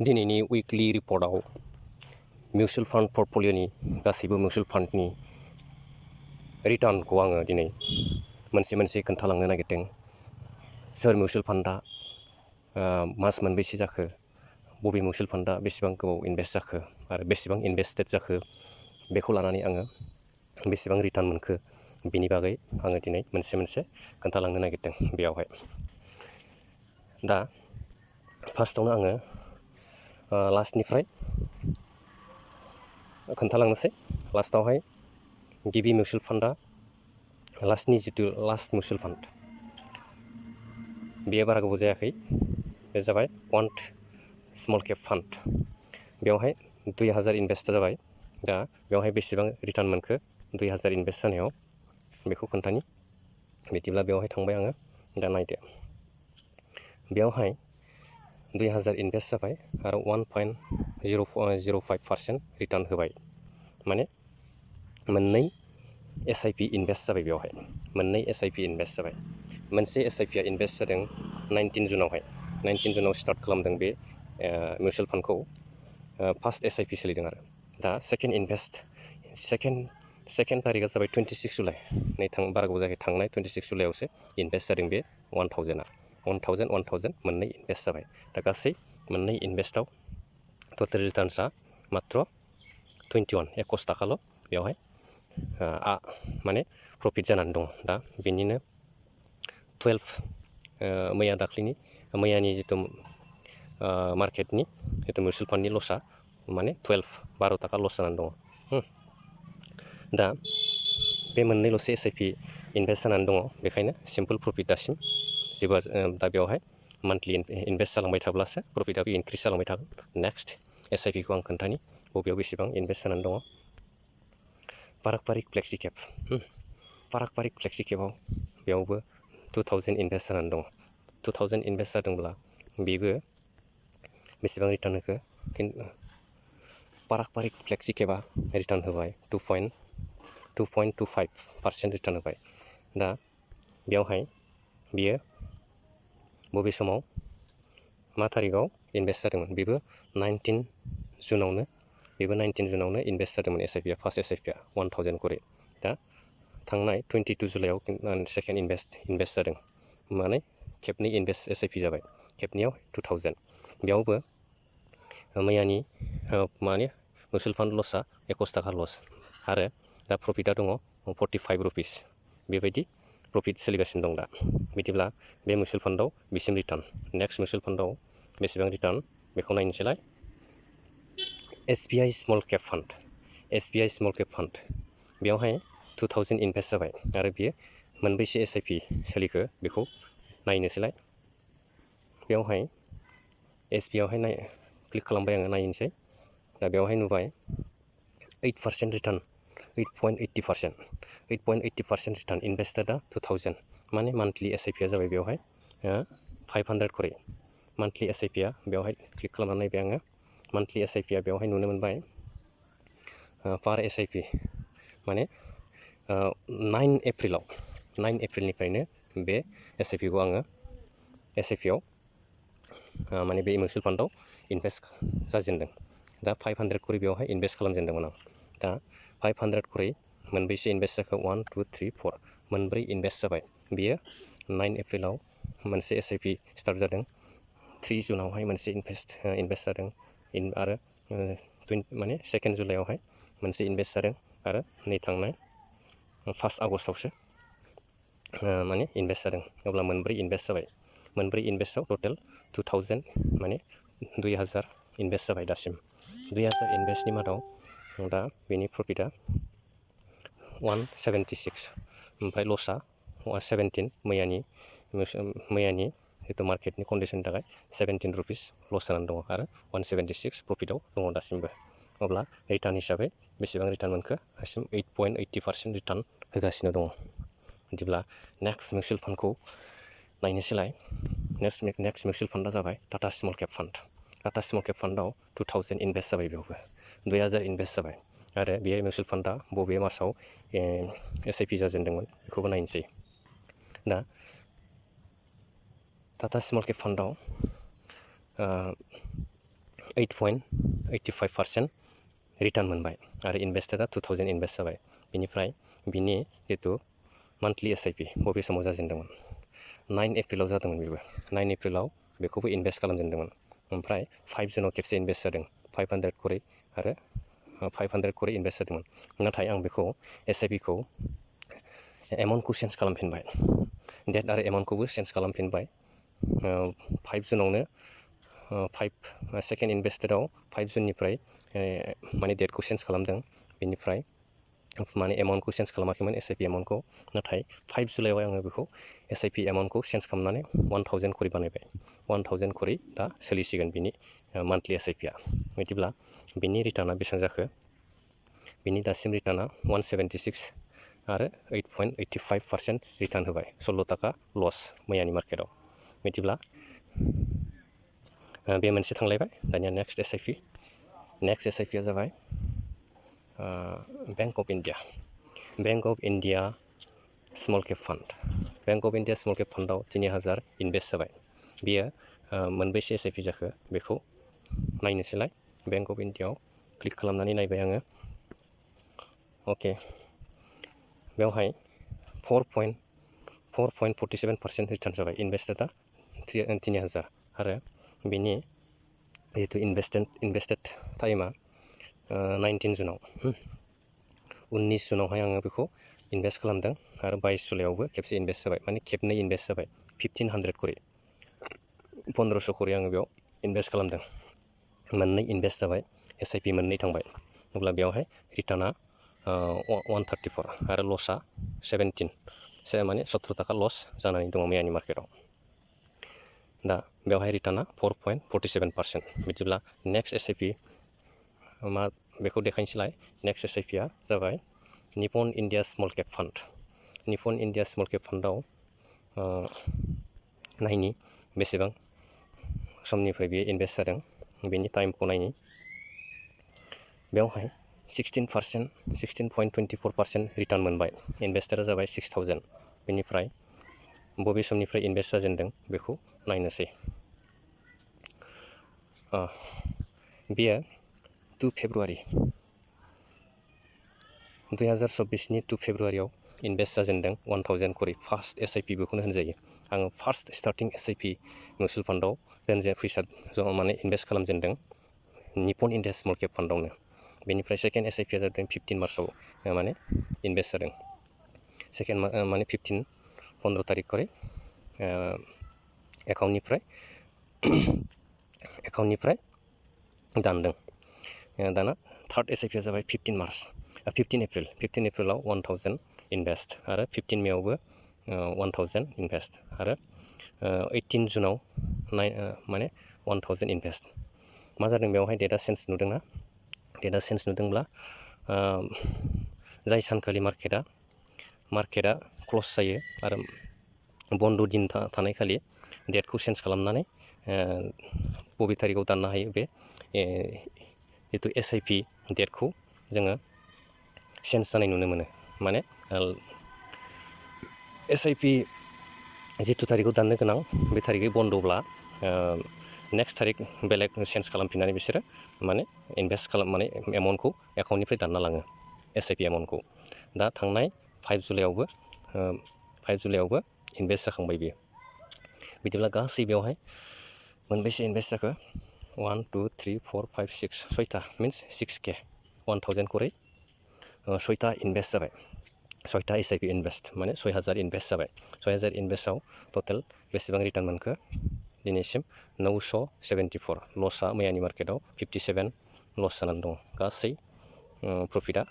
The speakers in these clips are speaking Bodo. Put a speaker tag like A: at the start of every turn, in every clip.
A: दिनैनि उइकलि रिपर्टआव मिउचुवेल फान्ड पर्टफलिय'नि गासैबो मिउचुवेल फान्डनि रिटार्नखौ आङो दिनै मोनसे खोन्थालांनो नागिरदों। सोर मिउचुवेल फान्डआ मास मोनबेसे जाखो, बबे मिउचुवेल फान्डआ बेसेबां गोबाव इनभेस्ट जाखो आरो बेसेबां इनभेस्टेड जाखो, बेखौ लानानै आङो बेसेबां रिटार्न मोनखो बेनि बागै आङो दिनै मोनसे खोन्थालांनो नागिरदों बेयावहाय। दा फार्स्टआवनो आङो लास्टनिफ्राय खोन्थालांनोसै। लास्टआवहाय गिबि मिउचुवेल फान्डआ लास्ट मिउचुवेल फान्ड बेयो बारा गोबाव जायाखै। बे जाबाय क्वान्ट स्मल केप फान्ड। बेवहाय 2000 इनभेस्ट जाबाय। दा बेवहाय बेसेबां रिटार्न मोनखो 2000 इनभेस्ट जानायाव बेखौ खोन्थानि। बिदिब्ला बेवहाय थांबाय आङो। दा नायदो, बेवहाय 2000 इनभेस्ट जाबाय आरो 1.05% रिटार्न होबाय। माने मोननै SIP इनभेस्ट जाबाय। बेवहाय मोननै SIP इनभेस्ट जाबाय। मोनसे SIP आ इनभेस्ट जादों 19 जुनावहाय। 19 जुनाव स्टार्ट खालामदों बे मिउचुवेल फान्डखौ। फार्स्ट SIP सोलिदों आरो दा सेकेन्ड तारिखआ जाबाय 26 जुलाइ। बारा गोबाव जायाखै, थांनाय 26 जुलाइआवसो इनभेस्ट जादों बे 1000 मोननै इनभेस्ट जाबाय। दा गासै मोननै इनभेस्टआव टटेल रिटार्नसा मात्र 21 थाखाल' बेवहाय माने प्रफिट जानानै दङ। दा बेनिनो 12 मैयानि जिथु मार्केटनि जिथु मिउचुवेल फान्डनि लसआ माने 12 थाखा लस जानानै दङ। दा बे मोननैल'सो SIP इनभेस्ट जानानै दङ। बेखायनो सिम्पोल प्रफिट दासिम जेबो दा बेवहाय मान्थलि इनभेस्ट जालांबाय थाब्लासो प्रफिटआबो इनक्रिज जालांबाय थागोन। नेक्स्ट SIP खौ आं खोन्थानि बबेयाव बेसेबां इनभेस्ट जानानै दङ। पाराकपारिक फ्लेक्सि केपआव बेयावबो 2000 इनभेस्ट जानानै दङ। 2000 इनभेस्ट जादोंब्ला बेबो बेसेबां रिटार्न होखो, पाराकपारिक फ्लेक्सि केपआ रिटार्न होबाय 2.25% रिटार्न होबाय। दा बेवहाय बियो बबे समाव मा तारिखआव इनभेस्ट जादोंमोन, बेबो 19 जुनावनो इनभेस्ट जादोंमोन। SIP आ फार्स्ट SIP आ 1000 करि। दा थांनाय 22 जुलाइआव सेकेन्ड इनभेस्ट जादों। माने खेबनै इनभेस्ट SIP जाबाय। खेबनैयाव 2000। बेयावबो मैयानि माने मिउचुवेल फान्ड लसआ 21 थाखा लस आरो दा प्रफिटआ दङ 45 रुपिस। बेबायदि प्रफिट सोलिगासिनो दं दा। बिदिब्ला बे मिउचुवेल फान्डआव बेसिम रिटार्न। नेक्स्ट मिउचुवेल फान्डआव बेसेबां रिटार्न बेखौ नायनोसैलाय। SBI स्मल केप फान्ड बेवहाय 2000 इनभेस्ट जाबाय आरो बियो मोनबेसे SIP सोलिखो बेखौ नायनोसैलाय। बेवहाय SBI आवहाय क्लिक खालामबाय आङो, नायनोसै। दा बेवहाय नुबाय 8% रिटार्न, 8.80% रिटार्न। इनभेस्टेडआ 2000, माने मान्थलि SIP आ जाबाय बेवहाय 500 करि। मान्थलि SIP आ बेवहाय क्लिक खालामनानै नायबाय आङो। मान्थलि SIP आ बेवहाय नुनो मोनबाय पार SIP माने 9 एप्रिलनिफ्रायनो बे SIP खौ आङो माने बे मिउचुवेल फान्डआव इनभेस्ट जाजेनदों। दा 500 करि बेवहाय इनभेस्ट खालामजेनदोंमोन आं। दा 500 करि मोनबेसे इनभेस्ट जाखो, 1 2 3 4 मोनब्रै इनभेस्ट जाबाय। बियो 9 एप्रिलाव मोनसे SIP स्टार्ट जादों। 3 जुनावहाय मोनसे इनभेस्ट जादों आरो माने 2 जुलाइआवहाय मोनसे इनभेस्ट जादों आरो नै थांनाय 1 आगस्टआवसो माने इनभेस्ट जादों। अब्ला मोनब्रै इनभेस्ट जाबाय। मोनब्रै इनभेस्टआव टटेल 2000 माने 2000 इनभेस्ट जाबाय दासिम। 2000 इनभेस्टनि मादाव दा बेनि प्रफिटआ 176, ओमफ्राय लसआ 17। मैयानि जितु मार्केटनि कन्डिसननि थाखाय 17 रुपिस लस जानानै दङ आरो 176 प्रफिटआव दङ दासिमबो। अब्ला रिटार्न हिसाबै बेसेबां रिटार्न मोनखो, दासिम 8.80% रिटार्न होगासिनो दङ। बिदिब्ला नेक्स्ट मिउचुवेल फान्डखौ नायनोसैलाय। नेक्स्ट मिउचुवेल फान्डआ जाबाय Tata small cap fund. Tata small cap फान्डआव 2000 इनभेस्ट जाबाय। बेयावबो 2000 इनभेस्ट जाबाय आरो बे मिउचुवेल फान्डआ बबे मासाव SIP जाजेनदोंमोन बेखौबो नायनोसै। दा टाटा स्मल केप फान्डआव 8.85% रिटार्न मोनबाय आरो इनभेस्टेडआ 2000 इनभेस्ट जाबाय। बेनिफ्राय बिनि जितु मान्थलि एसआइपि बबे समाव जाजेनदोंमोन 9 एप्रिलाव जादोंमोन। बेबो 9 एप्रिलाव बेखौबो इनभेस्ट खालामजेनदोंमोन। ओमफ्राय 5 जुनाव खेबसे इनभेस्ट जादों 500 करि आरो 500 करि इनभेस्ट जादोंमोन। नाथाय आं बेखौ एसआइपिखौ एमाउन्टखौ चेन्ज खालामफिनबाय, डेट आरो एमाउन्टखौबो चेन्ज खालामफिनबाय। 5 जुनावनो 5 सेकेन्ड इनभेस्टेडआव 5 जुननिफ्राय माने डेटखौ चेन्ज खालामदों। बेनिफ्राय माने एमाउन्टखौ चेन्ज खालामाखैमोन एसआइपि एमाउन्टखौ। नाथाय 5 जुलाइआव आङो बेखौ एसआइपि एमाउन्टखौ चेन्ज खालामनानै 1000 करि बानायबाय। 1000 करि दा सोलिसिगोन बिनि मान्थलि एसआइपिआ। बिदिब्ला बिनि रिटार्नआ बेसेबां जाखो? बिनि दासिम रिटार्नआ 176 आरो 8.85% रिटार्न होबाय। 16 थाखा लस मैयानि मार्केटआव। बिदिब्ला बे मोनसे थांलायबाय। दानिया नेक्स्ट एसआइपिआ जाबाय bank of India. Bank of India small cap fund. Bank of India small cap फान्डआव 3000 इनभेस्ट जाबाय। बियो मोनबेसे एसआइपि जाखो बेखौ नायनोसैलाय। बैंक अफ इन्डियाआव क्लिक खालामनानै नायबाय आङो। अके, बेवहाय 4.47% रिटार्न जाबाय। इनभेस्टेडआ 3000 आरो बिनि जितु इनभेस्टेड टाइमा 19 जुनाव। 19 जुनावहाय आङो बेखौ इनभेस्ट खालामदों आरो 22 जुलाइआवबो खेबसे इनभेस्ट जाबाय। माने खेबनै इनभेस्ट जाबाय 1500 करि। 1500 करि आङो बेयाव इनभेस्ट खालामदों। मोननै इनभेस्ट जाबाय, एसआइपि मोननै थांबाय। अब्ला बेवहाय रिटार्नआ 134 आरो लसआ 17, माने 17 थाखा लस जानानै दङ मैयानि मार्केटआव। दा बेवहाय रिटार्नआ 4.47%। बिदिब्ला नेक्स्ट एसआइपि मा बेखौ देखायनोसैलाय। नेक्स्ट एसआइपिआ जाबाय Nippon India small cap fund. Nippon India small cap फान्डआव नायनि बेसेबां समनिफ्राय बेयो इनभेस्ट जादों, बेनि टाइमखौ नायनि। बेवहाय 16.24% रिटार्न मोनबाय। इनभेस्टेडआ जाबाय 6000। बेनिफ्राय बबे समनिफ्राय इनभेस्ट जाजेनदों बेखौ नायनोसै। बेयो 2 फेब्रुवारि 2024नि 2 फेब्रुवारियाव इनभेस्ट जाजेनदों 1000 करि। फार्स्ट एसआइपि बेखौनो होनजायो। आङो फार्स्ट स्टार्टिं एसआइपि मिउचुवेल फान्डआव फैसा माने इनभेस्ट खालामजेनदों निपन इन्डिया स्मल केप फान्डआवनो। बेनिफ्राय सेकेन्ड एसआइपिआ जादों 15 मार्चआव माने इनभेस्ट जादों। सेकेन्ड माने 15 तारिख करि एकाउन्टनिफ्राय दानदों। दाना थार्ड एसआइपिआ जाबाय 15 एप्रिलाव 1000 इनभेस्ट आरो 15 मेआवबो 1000 इनभेस्ट आरो 18 जुनाव माने 1000 इनभेस्ट। मा जादों बेवहाय डेटा चेन्ज नुदोंना? डेटा चेन्ज नुदोंब्ला जाय सानखालि मार्केटआ क्लस जायो आरो बन्द' दिन थानायखालि डेटखौ चेन्ज खालामनानै बबे तारिखआव दाननो हायो बे जितु एसआइपि डेटखौ जोङो चेन्ज जानाय नुनो मोनो। माने एसआइपि जितु तारिखआव दाननो गोनां बे तारिखै बन्द'ब्ला नेक्स्ट तारिख बेलेग चेन्ज खालामफिननानै बिसोरो माने इनभेस्ट माने एमाउन्टखौ एकाउन्टनिफ्राय दानना लाङो एसआइपि एमाउन्टखौ। दा थांनाय 5 जुलाइआवबो इनभेस्ट जाखांबाय बियो। बिदिब्ला गासै बेवहाय मोनबेसे इनभेस्ट जाखो? 1 2 3 4 5 6 6था मिन्स 6K 1000 करि 6था इनभेस्ट जाबाय। 6था एसआइपि इनभेस्ट माने 6000 इनभेस्ट जाबाय। 6000 इनभेस्टआव टटेल बेसेबां रिटार्न मोनखो दिनैसिम? 974। लसआ मैयानि मार्केटआव 57 लस जानानै दङ। गासै प्रफिटआ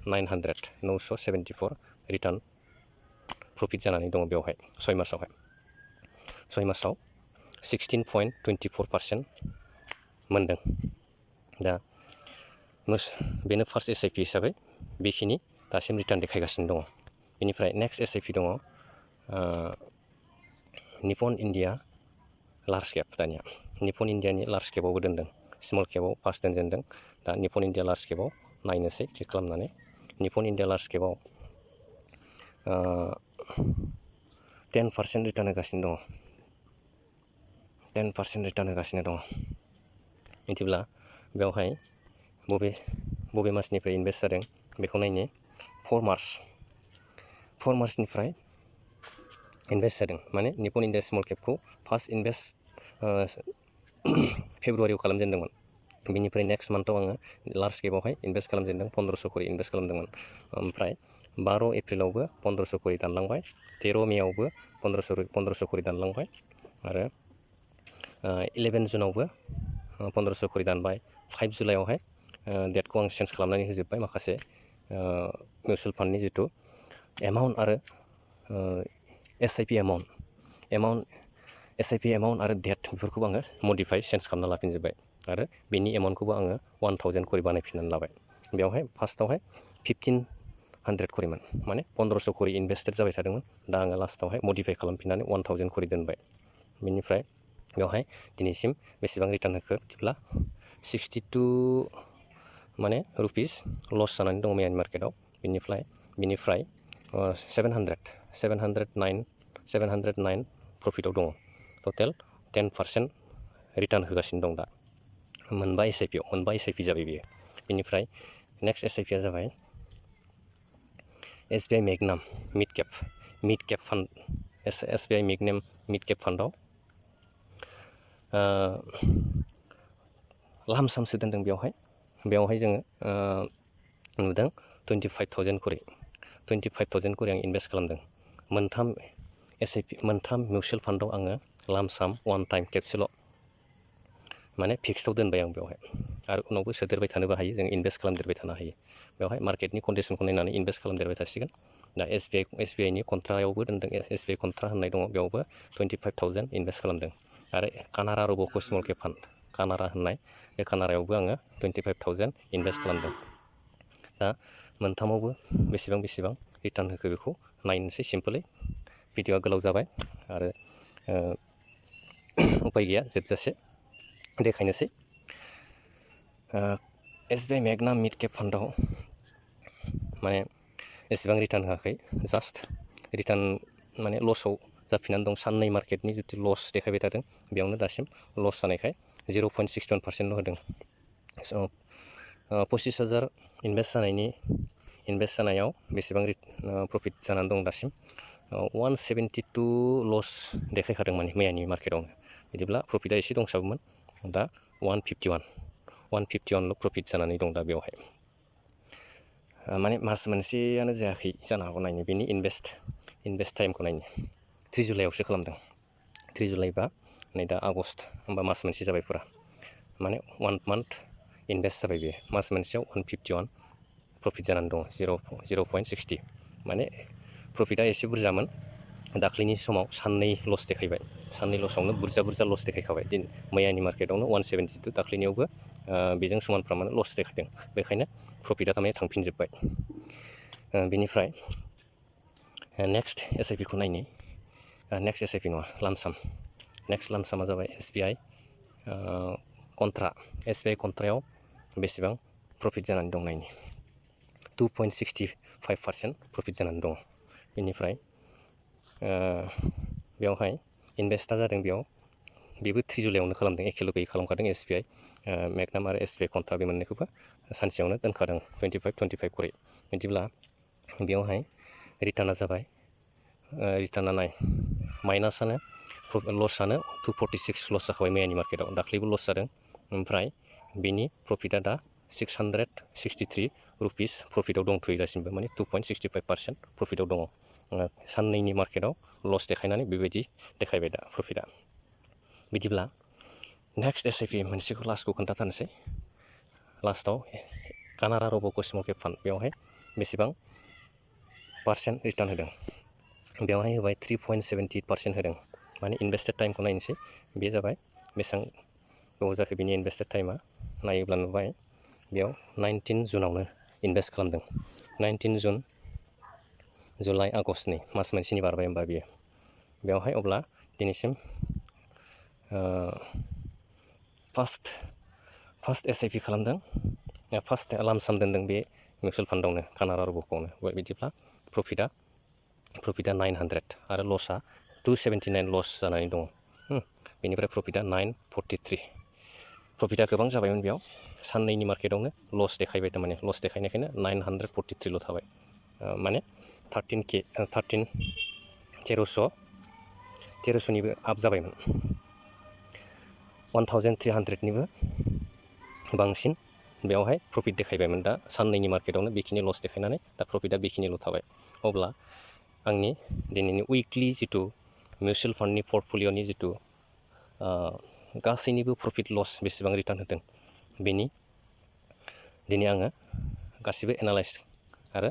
A: 974 रिटार्न प्रफिट जानानै दङ बेवहाय 6 मासावहाय। 6 मासाव 16.24% मोनदों। दा बेनो फार्स्ट एसआइपि हिसाबै बेखिनि दासिम रिटार्न देखायगासिनो दङ। बेनिफ्राय नेक्स्ट एसआइपि दङ निपन इन्डिया लार्ज केप। दानिया निपन इन्डियानि लार्ज केपआवबो दोनदों। स्मल केपआव फार्स्ट दोनजेनदों। दा निपन इन्डिया लार्ज केपआव नायनोसै क्लिक खालामनानै। निपन इन्डिया लार्ज केपआव 10% रिटार्न होगासिनो दङ। 10% रिटार्न होगासिनो दङ। बिदिब्ला बेवहाय बबे मासनिफ्राय इनभेस्ट जादों बेखौ नायनि 4 मार्चनिफ्राय इनभेस्ट जादों माने निप्पन इन्डिया स्मल केपखौ फार्स्ट इनभेस्ट फेब्रुवारियाव खालामजेनदोंमोन बिनिफ्राय नेक्स्ट मान्थआव आङो लार्ज केपआवहाय इनभेस्ट खालामजेनदों 1500 करि इनभेस्ट खालामदोंमोन ओमफ्राय 12 एप्रिलावबो 1500 करि दानलांबाय 13 मेआवबो 1500 करि दानलांबाय आरो 11 जुनावबो 1500 करि दानबाय 5 जुलाइआवहाय डेटखौ आं चेन्ज खालामनानै होजोब्बाय माखासे मिउचुवेल फान्डनि जितु एमाउन्ट आरो SIP एमाउन्ट आरो डेट बेफोरखौबो आङो मडिफाइ चेन्ज खालामना लाफिनजोब्बाय आरो बेनि एमाउन्टखौबो आङो 1000 करि बानायफिननानै लाबाय बेवहाय फार्स्टआवहाय 1500 करिमोन माने 1500 करि इनभेस्टेड जाबाय थादोंमोन दा आङो लास्टआवहाय मडिफाइ खालामफिननानै 1000 करि दोनबाय बेनिफ्राय बेवहाय दिनैसिम बेसेबां रिटार्न होखो बिदिब्ला 62 माने रुपिस लस जानानै दङ मैयानि मार्केटआव बिनिफ्राय 709 प्रफिटआव दङ टटेल 10% रिटार्न होगासिनो दं दा मोनबा SIP जाबाय बियो बिनिफ्राय नेक्स्ट SIPआ जाबाय SBI मेगनाम मिड केप फान्ड SBI मेगनाम मिड केप फान्डआव लामसामसो दोनदों बेवहाय जोङो नुदों 25,000 करि आं इनभेस्ट खालामदों मोनथाम मिउचुवेल फान्डआव आङो लामसाम वान टाइम खेबसेल' माने फिक्सआव दोनबाय आं बेवहाय आरो उनावबो सोदेरबाय थानोबो हायो जों इनभेस्ट खालामदेरबाय थानो हायो बेवहाय मार्केटनि कन्डिसनखौ नायनानै इनभेस्ट खालामदेरबाय थासिगोन दा SBIनि कन्ट्रायावबो दोनदों SBI कन्ट्रा होननाय दङ बेयावबो 25,000 इनभेस्ट खालामदों आरो Canara Robeco small cap fund Canara होननाय बे कानारायावबो आङो 25,000 इनभेस्ट खालामदों दा मोनथामावबो बेसेबां रिटार्न होखो बेखौ नायनोसै सिम्पलै भिडिअआ गोलाव जाबाय आरो उपाय गैया जोबजासे देखायनोसै SBI मेगनाम मिड केप फान्डआव माने एसेबां रिटार्न होआखै जास्ट रिटार्न माने लसआव जाफिननानै दं साननै मार्केटनि जितु लस देखायबाय थादों बेयावनो दासिम लस जानायखाय 0.61% होदों 25,000 इनभेस्ट जानायाव बेसेबां प्रफिट जानानै दं दासिम 172 लस देखायखादों माने मैयानि मार्केटआवनो बिदिब्ला प्रफिटआ एसे दंसाबोमोन दा 151ल' प्रफिट जानानै दं दा बेवहाय माने मास मोनसेयानो जायाखै जानो हागौ नायनो बेनि इनभेस्ट टाइमखौ नायनो 3 जुलाइआवसो खालामदों 3 जुलाइ बा नै दा आगस्ट होमबा मास मोनसे जाबाय फुरा माने 1 मान्थ इनभेस्ट जाबाय बेयो मास मोनसेयाव 151 प्रफिट जानानै दङ 0.60 माने प्रफिटआ एसे बुरजामोन दाख्लैनि समाव साननै लस देखायबाय साननै लसआवनो बुरजा लस देखायखाबाय मैयानि मार्केटआवनो 172 दाख्लैनियावबो बेजों समानफ्रामानो लस देखायदों बेखायनो प्रफिटआ थारमाने थांफिनजोब्बाय बेनिफ्राय नेक्स्ट SIPखौ नायनि नेक्स्ट SIP नङा लामसाम नेक्स्ट लामसामा जाबाय SBI कन्ट्रायाव बेसेबां प्रफिट जानानै दं नायनि 2.65% प्रफिट जानानै दङ बेनिफ्राय बेवहाय इनभेस्टआ जादों बेबो 3 जुलाइआवनो खालामदों एखेल' गैयै खालामखादों SBI मेगनाम आरो SBI कन्ट्रा बे मोननैखौबो सानसेयावनो दोनखादों 25 करि बिदिब्ला बेवहाय रिटार्नआ जाबाय रिटार्नआ नाय माइनासआनो लसआनो 246 लस जाखाबाय मैयानि मार्केटआव दाख्लैबो लस जादों ओमफ्राय बेनि प्रफिटआ दा 663 रुपिस प्रफिटआव दंथ'यो दासिमबो माने 2.65% प्रफिटआव दङ साननैनि मार्केटआव लस देखायनानै बेबायदि देखायबाय दा प्रफिटआ बिदिब्ला नेक्स्ट SIP मोनसेखौ लास्टखौ खोन्थाथारनोसै लास्टआव Canara Robeco small cap fund बेवहाय बेसेबां पार्सेन्ट रिटार्न होदों बेवहाय होबाय 3.78% होदों माने इनभेस्टेड टाइमखौ नायनोसै बे जाबाय बेसेबां गोबाव जाखो बेनि इनभेस्टेड टाइमा नायोब्ला नुबाय बेयाव 19 जुनावनो इनभेस्ट खालामदों 19 जुन जुलाइ आगस्टनि मास मोनसेनि बारबाय होमबा बियो बेवहाय अब्ला दिनैसिम फार्स्ट SIP खालामदों फार्स्ट लामसाम दोनदों बे मिउचुवेल फान्डआवनो कानारा रब'कआवनो बिदिब्ला प्रफिटआ 900 आरो लसआ 279 लस जानानै दङ बेनिफ्राय प्रफिटआ 943 प्रफिटा गोबां जाबायमोन बेयाव साननैनि मार्केटावनो लस देखायबाय थारमाने लस देखायनायखायनो 943ल' थाबाय माने 13,000निबो आप जाबायमोन 1,300निबो बांसिन बेवहाय प्रफिट देखायबायमोन दा साननैनि मार्केटावनो बेखिनि लस देखायनानै दा प्रफिटा बेखिनिल' थाबाय अब्ला आंनि दिनैनि उइकलि जितु मिउचुवेल फान्डनि पर्टफलिअनि जितु गासैनिबो प्रफिट लस बेसेबां रिटार्न होदों बेनि दिनै आङो गासिबो एनालाइज आरो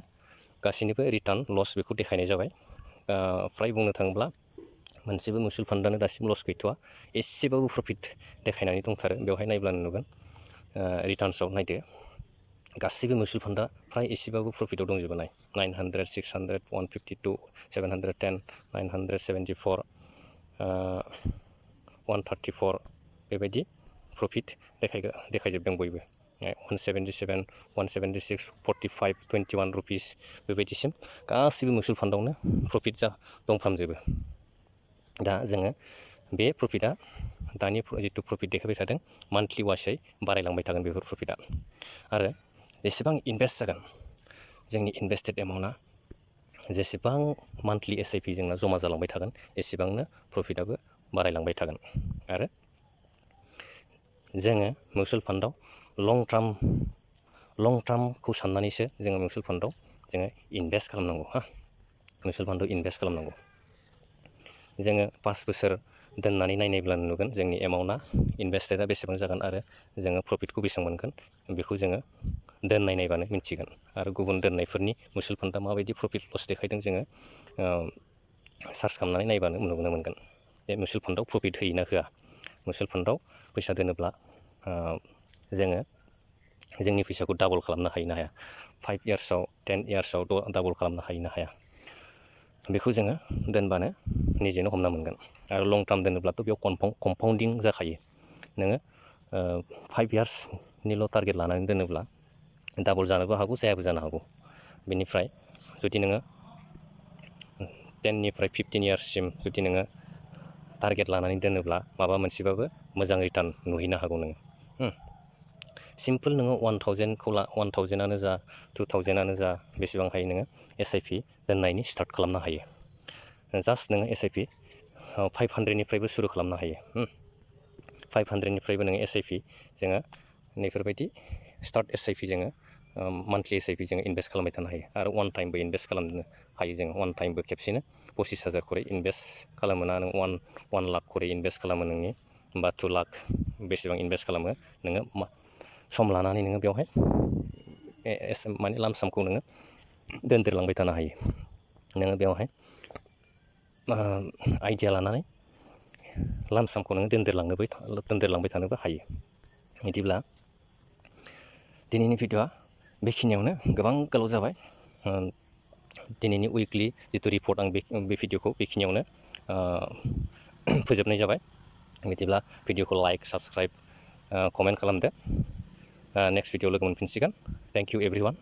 A: गासैनिबो रिटार्न लस बेखौ देखायनाय जाबाय फ्राय बुंनो थाङोब्ला मोनसेबो मिउचुवेल फान्डआनो दासिम लस गैथ'वा एसेबाबो प्रफिट देखायनानै दंथारो बेवहाय नायब्लानो नुगोन रिटार्न्सआव नायदो गासिबो मिउचुवेल फान्डआ फ्राय एसेबाबो प्रफिटआव दंजोबो 900 600 152 710 974 134 बेबायदि प्रफिट देखायजोबदों बयबो 177 176 45 21 रुपिस बेबायदिसिम गासिबो मिउचुवेल फान्डआवनो प्रफिट दंफ्रामजोबो दा जोङो बे प्रफिटआ दानि जितु प्रफिट देखायबाय थादों मान्थलि वाइसै बारायलांबाय थागोन बेफोर प्रफिटआ आरो जेसेबां इनभेस्ट जागोन जोंनि इनभेस्टेड एमाउन्टआ जेसेबां मान्थलि SIP जोंना जमा जालांबाय थागोन एसेबांनो प्रफिटआबो बारायलांबाय थागोन आरो जोङो मिउचुवेल फान्डआव लं टार्मखौ साननानैसो जोङो मिउचुवेल फान्डआव जोङो इनभेस्ट खालामनांगौ मिउचुवेल फान्डआव इनभेस्ट खालामनांगौ जोङो 5 बोसोर दोननानै नायब्लानो नुगोन जोंनि एमाउन्टआ इनभेस्टेडआ बेसेबां जागोन आरो जोङो प्रफिटखौ बेसेबां मोनगोन बेखौ जोङो नायबानो मिन्थिगोन आरो गुबुन दोननायफोरनि मिउचुवेल फान्डआ माबायदि प्रफिट लस देखायदों जोङो सार्च खालामनानै नायबानो नुनो मोनगोन बे मिउचुवेल फान्डआव प्रफिट होयोना होआ मिउचुवेल फान्डआव फैसा दोनोब्ला जोङो जोंनि फैसाखौ डाबल खालामनो हायो ना हाया 5 इयार्सआव 10 इयार्सआव डाबल खालामनो हायो ना हाया बेखौ जोङो दोनबानो निजेनो हमना मोनगोन आरो लं टार्म दोनोब्लाथ' बेयाव कम्पाउन्डिं जाखायो नोङो 5 इयार्सनिल' टारगेट लानानै दोनोब्ला डाबल जानोबो हागौ जायाबो जानो हागौ बेनिफ्राय जुदि नोङो 10 निफ्राय 15 इयार्ससिम जुदि नोङो टारगेट लानानै दोनोब्ला माबा मोनसेबाबो मोजां रिटार्न नुहैनो हागौ नोङो सिम्पोल नोङो 1000आनो जा 2000आनो जा बेसेबां हायो नोङो SIP दोननायनि स्टार्ट खालामनो हायो जास्ट नोङो SIP 500निफ्रायबो सुरु खालामनो हायो 500निफ्रायबो नोङो SIP जोङो नैफोरबायदि स्टार्ट SIP जोङो मान्थलि SIP जोङो इनभेस्ट खालामबाय थानो हायो आरो वान टाइमबो इनभेस्ट खालामनो हायो जोङो वान टाइमबो खेबसेनो 25,000 खरै इनभेस्ट खालामो ना नों 1 लाख खरै इनभेस्ट खालामो नोंनि बा 2 लाख बेसेबां इनभेस्ट खालामो नोङो सम लानानै नोङो बेवहाय माने लामसामखौ नोङो दोनदेरलांबाय थानो हायो नोङो बेवहाय आइडिया लानानै लामसामखौ नोङो दोनदेरलांबाय थानोबो हायो बिदिब्ला दिनैनि भिडिअ'आ बेखिनियावनो गोबां गोलाव जाबाय दिनैनि उइकलि जितु रिपर्ट आं बे भिडिअ'खौ बेखिनियावनो फोजोबनाय जाबाय बिदिब्ला भिडिअ'खौ लाइक साबस्क्राइब कमेन्ट खालामदो नेक्स्ट भिडिअ लोगो मोनफिनसिगोन थेंक इउ एभ्रिवान